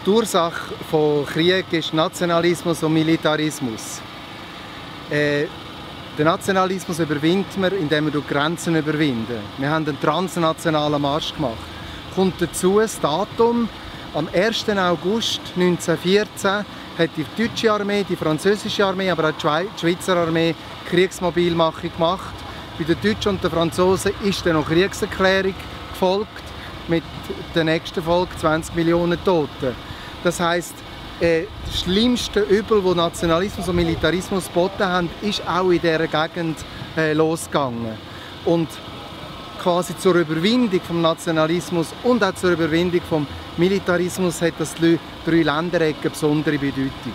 Die Ursache von Krieg ist Nationalismus und Militarismus. Den Nationalismus überwindet man, indem man Grenzen überwinden. Wir haben einen transnationalen Marsch gemacht. Kommt dazu das Datum, am 1. August 1914 hat die deutsche Armee, die französische Armee, aber auch die Schweizer Armee Kriegsmobilmachung gemacht. Bei den Deutschen und den Franzosen ist dann noch Kriegserklärung gefolgt, mit der nächsten Folge 20 Millionen Toten. Das heisst, das schlimmste Übel, das Nationalismus und Militarismus geboten haben, ist auch in dieser Gegend losgegangen. Und quasi zur Überwindung des Nationalismus und auch zur Überwindung des Militarismus hat das die 3 Länderecken besondere Bedeutung.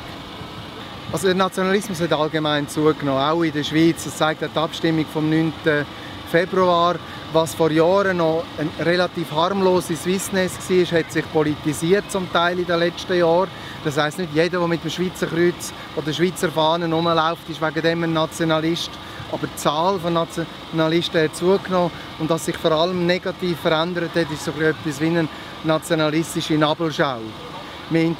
Also der Nationalismus hat allgemein zugenommen, auch in der Schweiz. Das zeigt auch die Abstimmung vom 9. Februar. Was vor Jahren noch ein relativ harmlose Swissness war, hat sich politisiert zum Teil in den letzten Jahren. Das heisst, nicht jeder, der mit dem Schweizer Kreuz oder Schweizer Fahnen rumläuft, ist wegen dem ein Nationalist. Aber die Zahl von Nationalisten hat zugenommen und was sich vor allem negativ verändert hat, ist so etwas wie eine nationalistische Nabelschau. Man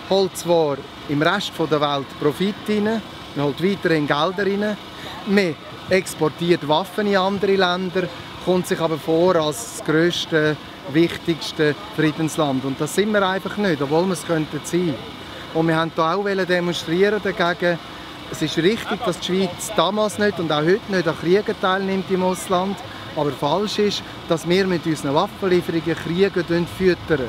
holt zwar im Rest der Welt Profit rein, man holt weiterhin Gelder rein, man exportiert Waffen in andere Länder, kommt sich aber vor als das grösste, wichtigste Friedensland. Und das sind wir einfach nicht, obwohl wir es könnten sein. Und wir haben hier auch demonstrieren dagegen. Es ist richtig, dass die Schweiz damals nicht und auch heute nicht an Kriegen teilnimmt im Ausland. Aber falsch ist, dass wir mit unseren Waffenlieferungen Kriege füttern.